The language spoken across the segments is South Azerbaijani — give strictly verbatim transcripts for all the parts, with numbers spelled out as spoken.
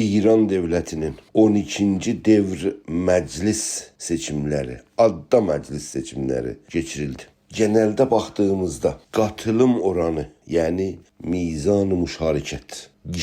ایران دؤولتی‌نین اون ایکینجی دؤور مجلس سئچیملری، آددا مجلس سئچیملری کئچیریلدی. گئنلده باخدیغیمیزدا قاتیلیم اورانی، یعنی میزان مشارکت،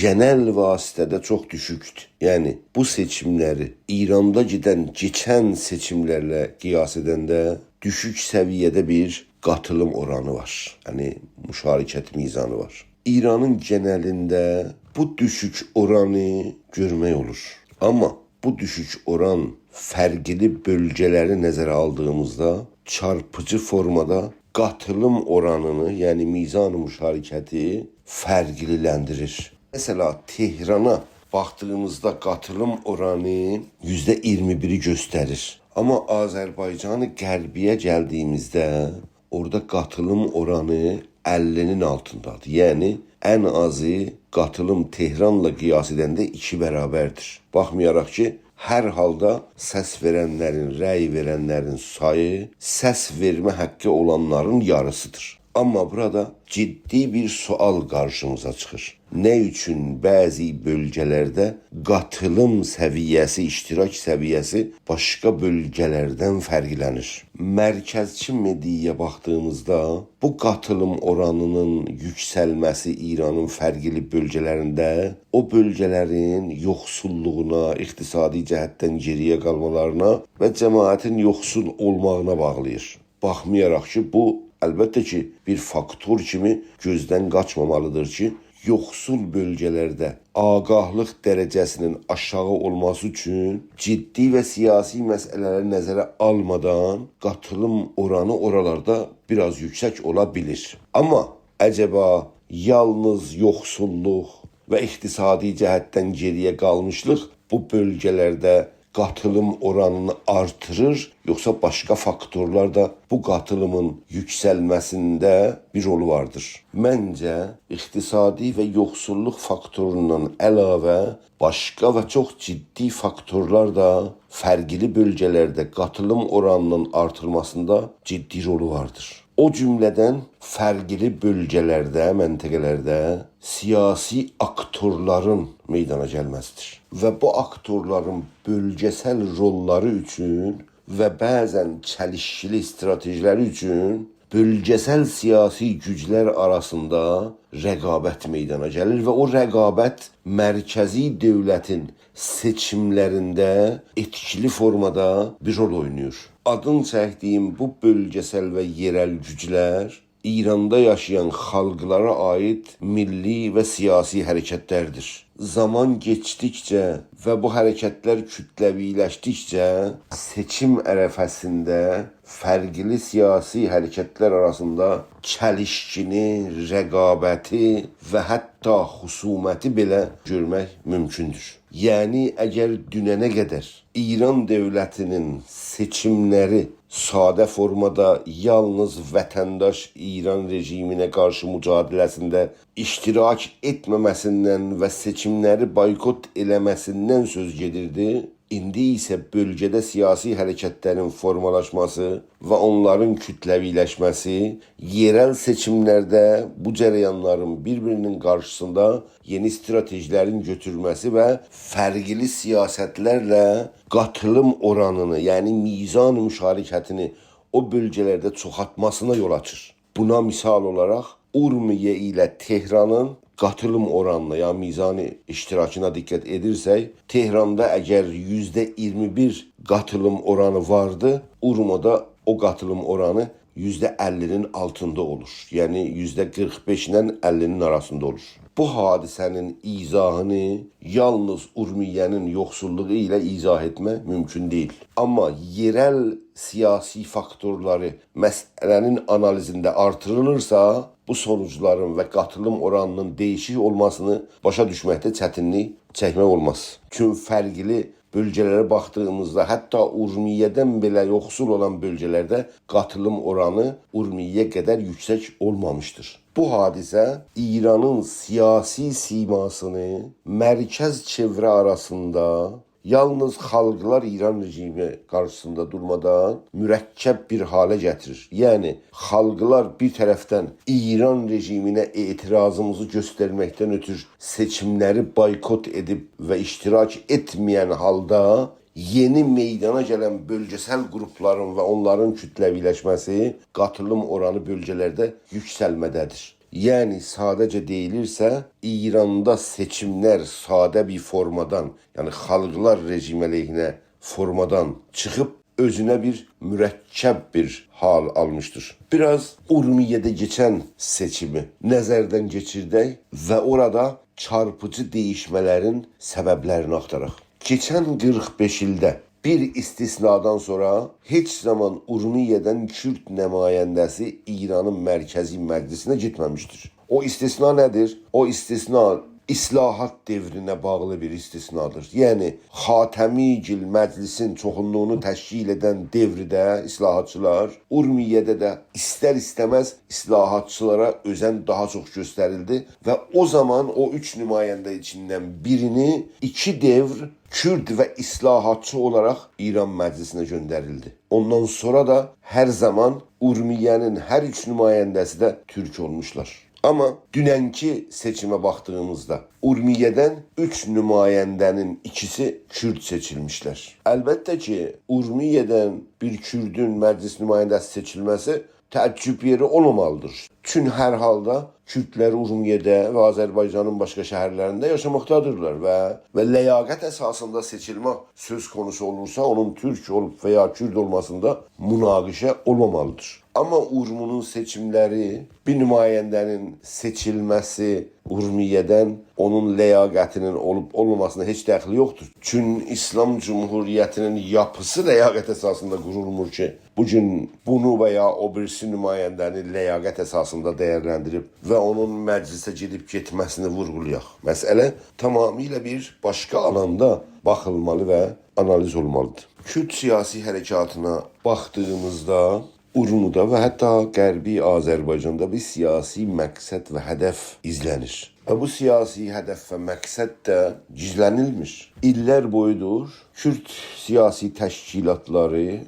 گئنل واسطه‌ده چوخ دوشوکدور. یعنی بو سئچیملری ایراندا گئدن، کئچن سئچیملرله قیاس ائدنده دوشوک سویه‌ده بیر قاتیلیم اورانی وار. یعنی مشارکت میزانی وار. ایرانین گئنلینده بو دوشوک اورانی گؤرمک اولور. آمما بو دوشوک اوران فرقلی بؤلگه‌لری نظره آلدیغیمیزدا چارپیجی فورمادا قاتیلیم اورانینی، یعنی میزان مشارکتی فرقلی‌لندیریر. مثلا، تهرانا باخدیغیمیزدا قاتیلیم اورانی یوزده اییرمی بیری گؤستریر. آمما آذربایجان غربی‌یه گلدیگیمیزده اورادا قاتیلیم اورانی اللی‌نین آلتیندادیر. یعنی، ان آزی قاتیلیم تهرانلا قیاس ائدنده ایکی برابردیر. باخمایاراق کی، هر حالدا سس وئرنلرین، رأی وئرنلرین سایی سس وئرمه حاققی اولانلارین یاریسیدیر. آمما بورادا جدی بیر سؤال قارشیمیزا چیخیر. نه اوچون بعضی بؤلگه‌لرده قاتیلیم سویه‌سی، اشتراک سویه‌سی باشقا بؤلگه‌لردن فرقلنیر؟ مرکزچی مئدیایا باخدیغیمیزدا بو قاتیلیم اورانی‌نین یوکسلمه‌سی ایرانین فرقلی بؤلگه‌لرینده او بؤلگه‌لرین یوخسوللوغونا، اقتصادی جهتدن گئری‌یه قالمالارینا و جماعتین یوخسول اولماغینا باغلاییر. باخمایاراق کی، بو، البته کی، بیر فاکتور کیمی گؤزدن قاچمامالیدیر کی، یوخسول بؤلگه‌لرده آگاهلیق درجه‌سی‌نین آشاغی اولماسی اوچون جدی و سیاسی مسئله‌لری نظره آلمادان قاتیلیم اورانی اورالاردا بیر آز یوکسک اولا بیلیر. آمما عجبا یالنیز یوخسوللوق و اقتصادی جهتدن گئری‌یه قالمیشلیق بو بؤلگه‌لرده قاتیلیم اورانینی آرتیریر، یوخسا باشقا فاکتورلار دا بو قاتیلیمین یوکسلمه‌سینده بیر رولو واردیر؟ منجه، اقتصادی و یوخسوللوق فاکتوروندان علاوه باشقا و چوخ جدی فاکتورلار دا فرقلی بؤلگه‌لرده قاتیلیم اورانینین آرتیلماسیندا جدی رولو واردیر. او جمله‌دن فرقلی بؤلگه‌لرده، منطقه‌لرده سیاسی آکتورلارین میدانا گلمه‌سیدیر. و بو آکتورلارین بؤلگه‌سل روللاری اوچون و بعضا چلیشکیلی استراتژی‌لری اوچون بؤلگه‌سل سیاسی گوجلر آراسیندا رقابت میدانا گلیر و او رقابت مرکزی دؤولتین سئچیملرینده ائتکیلی فورمادا بیر رول اویناییر. آدینی چکدیگیم بو بؤلگه‌سل و یئرل گوجلر ایراندا یاشایان خالقلارا عایید میللی و سیاسی حرکتلردیر. زامان کئچدیکجه و بو حرکتلر کوتله‌وی‌لشدیکجه سئچیم عرفه‌سینده فرقلی سیاسی حرکتلر آراسیندا چلیشکینی، رقابتی و حتی خصومتی بئله گؤرمک مومکوندور. یعنی، اگر دوننه قدر ایران دؤولتی‌نین سئچیملری ساده فورمادا یالنیز وطنداش ایران رژیمینه قارشی مجادله‌سینده اشتراک ائتمه‌مه‌سیندن و سئچیملری بایکوت ائله‌مه‌سیندن سؤز گئدیردی، ایندی ایسه بؤلگه‌ده سیاسی حرکتلرین فورمالاشماسی و اونلارین کوتله‌وی‌لشمه‌سی یئرل سئچیملرده بو جریانلارین بیر-بیرینین قارشیسیندا یئنی استراتژی‌لرین گؤتورولمه‌سی و فرقلی سیاستلرله قاتیلیم اورانینی، یعنی میزان مشارکتینی او بؤلگه‌لرده چوخالتماسینا یول آچیر. بونا مثال اولاراق اورمیه ایله تهرانین قاتیلیم اورانینا، یعنی میزان اشتراکینا دقت ائدیرسک، تهراندا اگر یوزده اییرمی بیر قاتیلیم اورانی واردی، اورمودا او قاتیلیم اورانی یوزده اللی‌نین آلتیندا اولور. یعنی یوزده قیرخ بئش ایله اللی‌نین آراسیندا اولور. بو حادثه‌نین ایضاحینی یالنیز اورمیه‌نین یوخسوللوغو ایله ایضاح ائتمک مومکون دئییل. آمما یئرل سیاسی فاکتورلاری مسئله‌نین آنالیزینده آرتیریلیرسا، بو سونوجلارین و قاتیلیم اورانینین دییشیک اولماسینی باشا دوشمکده چتینلیک چکمک اولماز. چون فرقلی بؤلگه‌لره باخدیغیمیزدا، حتی اورمیه‌دن بئله یوخسول اولان بؤلگه‌لرده قاتیلیم اورانی اورمیه قدر یوکسک اولمامیشدیر. بو حادثه ایرانین سیاسی سیماسینی مرکز چئوره آراسیندا یالنیز خالقلار ایران رژیمی قارشیسیندا دورمادان مرکب بیر حاله گتیریر. یعنی، خالقلار بیر طرفدن ایران رژیمینه اعتراضیمیزی گؤسترمکدن اؤتور سئچیملری بایکوت ائدیب و اشتراک ائتمه‌ین حالدا یئنی میدانا گلن بؤلگه‌سل قروپلارین و اونلارین کوتله‌وی‌لشمه‌سی، قاتیلیم اورانی بؤلگه‌لرده یوکسلمه‌ده‌دیر. یعنی، ساده‌جه دئییلیرسه، ایراندا سئچیملر ساده بیر فورمادان، یعنی خالقلار رژیمی علیهینه فورمادان چیخیب، اؤزونه بیر مرکب بیر حال آلمیشدیر. بیر آز اورمیه‌ده کئچن سئچیمی نظردن کئچیردک و اورادا چارپیجی دییشمه‌لرین سببلرینی آختاراق. کئچن قیرخ بئش ایلده بیر استثنادان سونرا هئچ زامان اورمیه‌دن کورد نماینده‌سی ایرانین مرکزی مجلیسینه گئتمه‌میشدیر. او استثنا نه‌دیر؟ او استثنا اصلاحات دؤورونه باغلی بیر استثنادیر. یعنی، خاتمی‌گیل مجلیسین چوخونلوغونو تشکیل ائدن دؤورده اصلاحاتچیلار اورمیه‌ده ده ایستر-ایسته‌مز اصلاحاتچیلارا اؤزن داها چوخ گؤستریلدی و او زامان او اوچ نماینده ایچیندن بیرینی ایکی دؤور کورد و اصلاحاتچی اولاراق ایران مجلیسینه گؤندریلدی. اوندان سونرا دا هر زامان اورمیه‌نین هر اوچ نماینده‌سی ده تورک اولموشلار. آمما دوننکی سئچیمه باخدیغیمیزدا اورمیه‌دن اوچ نماینده‌نین ایکیسی کورد سئچیلمیشلر. البته کی، اورمیه‌دن بیر کوردون مجلیس نماینده‌سی سئچیلمه‌سی تعجب یئری اولمامالیدیر. چون هر حالدا کوردلر اورمیه‌ده و آذربایجانین باشقا شهرلرینده یاشاماقدادیرلار و، و لیاقت اساسیندا سئچیلمه سؤز قونوسو اولورسا، اونون تورک اولوب و یا کورد اولماسیندا مناقشه اولمامالیدیر. آمما اورمونون سئچیملری، بیر نماینده‌نین سئچیلمه‌سی اورمیه‌دن اونون لیاقتینین اولوب اولماماسینا هئچ دخلی یوخدور. چون ایسلام جمهوریتینین یاپیسی لیاقت اساسیندا قورولمور کی، بو گون بونو و یا او بیریسی نماینده‌نی لیاقت اساسیندا دیرلندیریب و اونون مجلیسه گئدیب گئتمه‌سینی وورغولایاق. مسئله تمامیله بیر باشقا آلاندا باخیلمالی و آنالیز اولمالیدیر. کورد سیاسی حرکاتینا باخدیغیمیزدا اورمودا و حتی غربی آذربایجاندا بیر سیاسی مقصد و هدف ایزله‌نیر. و بو سیاسی هدف و مقصد ده گیزله‌نیلمیر. ایللر بویودور کورد سیاسی تشکیلاتلاری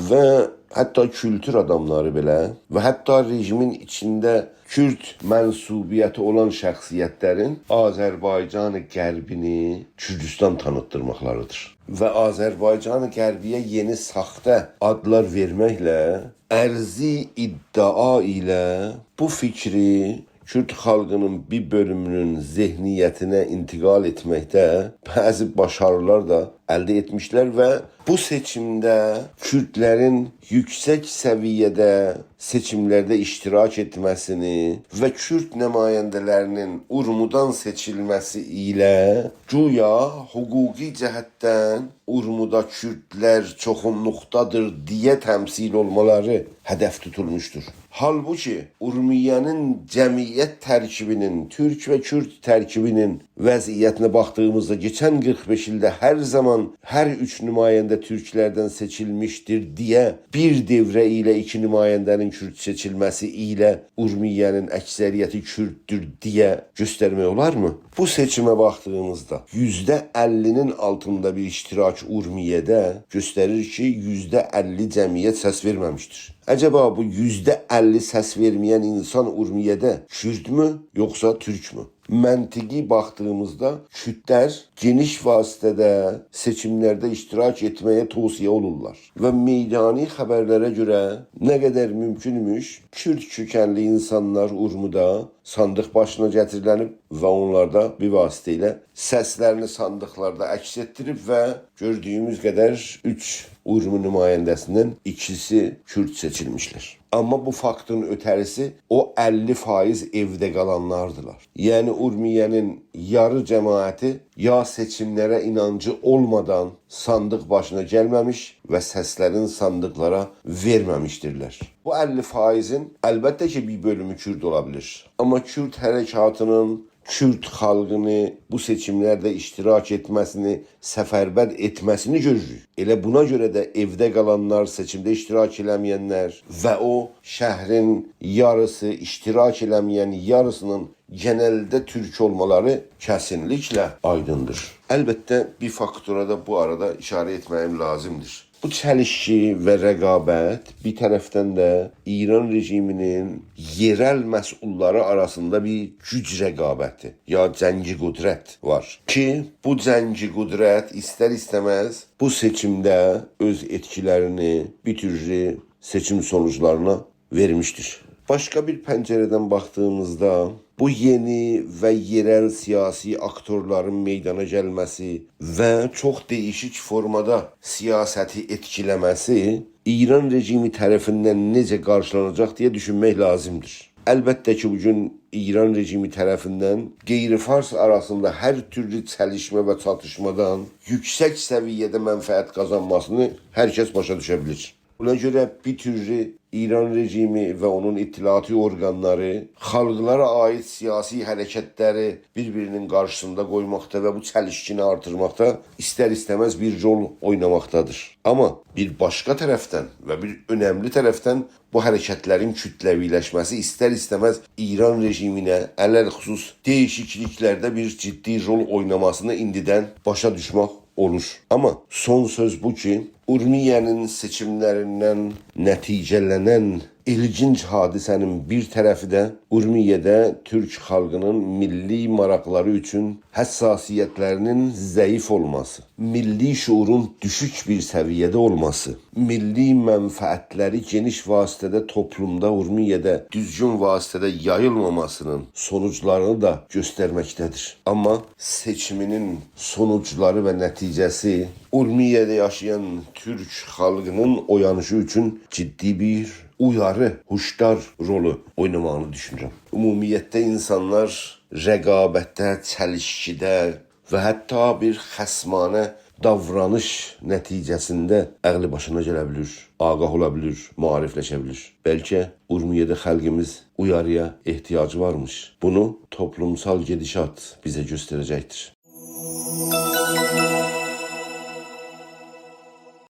و حتی کولتور آداملاری بئله و حتی رژیمین ایچینده کورد منسوبیتی اولان شخصیتلرین آذربایجان غربینی کوردوستان تانیتدیرماقلاریدیر. و آذربایجان غربی‌یه یئنی ساختا آدلار وئرمکله، عرضی ادعا ایله بو فیکری کورد خالقینین بیر بؤلومونون ذهنیتینه انتقال ائتمکده بعضی باشاریلار دا الده ائتمیشلر و بو سئچیمده کوردلرین یوکسک سویه‌ده سئچیملرده اشتراک ائتمه‌سینی و کورد نماینده‌لرینین اورمودان سئچیلمه‌سی ایله گویا حقوقی جهتدن اورمودا کوردلر چوخونلوقدادیر دئیه تمثیل اولمالاری هدف توتولموشدور. حالبوکی اورمیه‌نین جمعیت ترکیبینین، تورک و کورد ترکیبینین وضعیتینه باخدیغیمیزدا، کئچن قیرخ بئش ایلده هر زامان هر اوچ نماینده تورکلردن سئچیلمیشدیر دئیه بیر دوره ایله ایکی نماینده‌نین کورد سئچیلمه‌سی ایله اورمیه‌نین اکثریتی کورددور دئیه گؤسترمک اولارمی؟ بو سئچیمه باخدیغیمیزدا یوزده اللی‌نین آلتیندا بیر اشتراک اورمیه‌ده گؤستریر کی، یوزده اللی جمعیت سس وئرمه‌میشدیر. عجبا بو یوزده اللی سس وئرمه‌ین اینسان اورمیه‌ده کوردمو، یوخسا تورکمو؟ منطقی باخدیغیمیزدا کوردلر گئنیش وسعتده سئچیملرده اشتراک ائتمه‌یه توصیه اولورلار. و میدانی خبرلره گؤره، نه قدر مومکونموش، کورد کؤکنلی اینسانلار اورمودا صاندیق باشینا گتیریلنیب و اونلار دا بیر واسطه ایله سسلرینی صاندیقلاردا عکس ائتدیریب و گؤردویوموز قدر اوچ اورمو نماینده‌سیندن ایکیسی کورد سئچیلمیشلر. آمما بو فاکتین اؤته‌ریسی او اللی فایز ائوده قالانلاردیلار. یعنی اورمیه‌نین یاری جماعتی یا سئچیملره اینانجی اولمادان صاندیق باشینا گلمه‌میش و سسلرین صاندیقلارا وئرمه‌میشدیرلر. بو اللی فایزین البته کی، بیر بؤلومو کورد اولا بیلیر. آمما کورد حرکاتینین کورد خالقینی بو سئچیملرده اشتراک ائتمه‌سینی سفربر ائتمه‌سینی گؤروروک. ائله بونا گؤره ده ائوده قالانلار، سئچیمده اشتراک ائله‌مه‌ینلر و او شهرین یاریسی، اشتراک ائله‌مه‌ین یاریسینین گئنلده تورک اولمالاری کسینلیکله آیدیندیر. البته، بیر فاکتورا دا بو آرادا ایشاره ائتمه‌ییم لازیمدیر. بو چلیشکی و رقابت بیر طرفدن ده ایران رژیمینین یئرل مسئوللاری آراسیندا بیر گوج رقابتی یا جنگ قدرت وار کی، بو جنگ قدرت ایستر-ایسته‌مز بو سئچیمده اؤز ائتکیلرینی بیر تورلو سئچیم سونوجلارینا وئرمیشدیر. باشقا بیر پنجره‌دن باخدیغیمیزدا، بو یئنی و یئرل سیاسی آکتورلارین میدانا گلمه‌سی و چوخ دییشیک فورمادا سیاستی ائتکیله‌مه‌سی ایران رژیمی طرفیندن نئجه قارشیلاناجاق دئیه دوشونمک لازیمدیر. البته کی، بو گون ایران رژیمی طرفیندن غیر فارس آراسیندا هر تورلو چلیشمه و چاتیشمادان یوکسک سویه‌ده منفعت قازانماسینی هر کس باشا دوشه بیلیر. بونا گؤره بیر تورلو ایران رژیمی و اونون اطلاعاتی اورقانلاری خالقلارا عایید سیاسی حرکتلری بیر-بیرینین قارشیسیندا قویماقدا و بو چلیشکینی آرتیرماقدا ایستر-ایسته‌مز بیر رول اویناماقدادیر. آمما بیر باشقا طرفدن و بیر اؤنملی طرفدن بو حرکتلرین کوتله‌وی‌لشمه‌سی ایستر-ایسته‌مز ایران رژیمینه، علی‌الخصوص دییشیکلیکلرده بیر جدی رول اویناماسینی ایندیدن باشا دوشمک اولور. آمما سون سؤز بو کی، اورمیه‌نین سئچیملریندن نتیجه‌لنن ایلگینج حادثه‌نین بیر طرفی ده اورمیه‌ده تورک خالقینین میللی ماراقلاری اوچون حساسیتلرینین ضعیف اولماسی، میللی شعورون دوشوک بیر سویه‌ده اولماسی، میللی منفعتلری گئنیش وسعتده توپلومدا، اورمیه‌ده دوزگون وسعتده یاییلماماسینین سونوجلارینی دا گؤسترمکده‌دیر. آمما سئچیمینین سونوجلاری و نتیجه‌سی اورمیه‌ده یاشایان تورک خالقینین اویانیشی اوچون جدی بیر اویاری، هوشدار رولو اویناماغینی دوشونورم. عمومیتله اینسانلار رقابتده، چلیشکیده و حتی بیر خصمانه داورانیش نتیجه‌سینده عقلی باشینا گله بیلیر، آگاه اولا بیلیر، معاریفلشه بیلیر. بلکه اورمیه‌ده خالقیمیز اویاری‌یا احتیاجی وارمیش. بونو توپلومسال گئدیشات بیزه گؤستره‌جکدیر.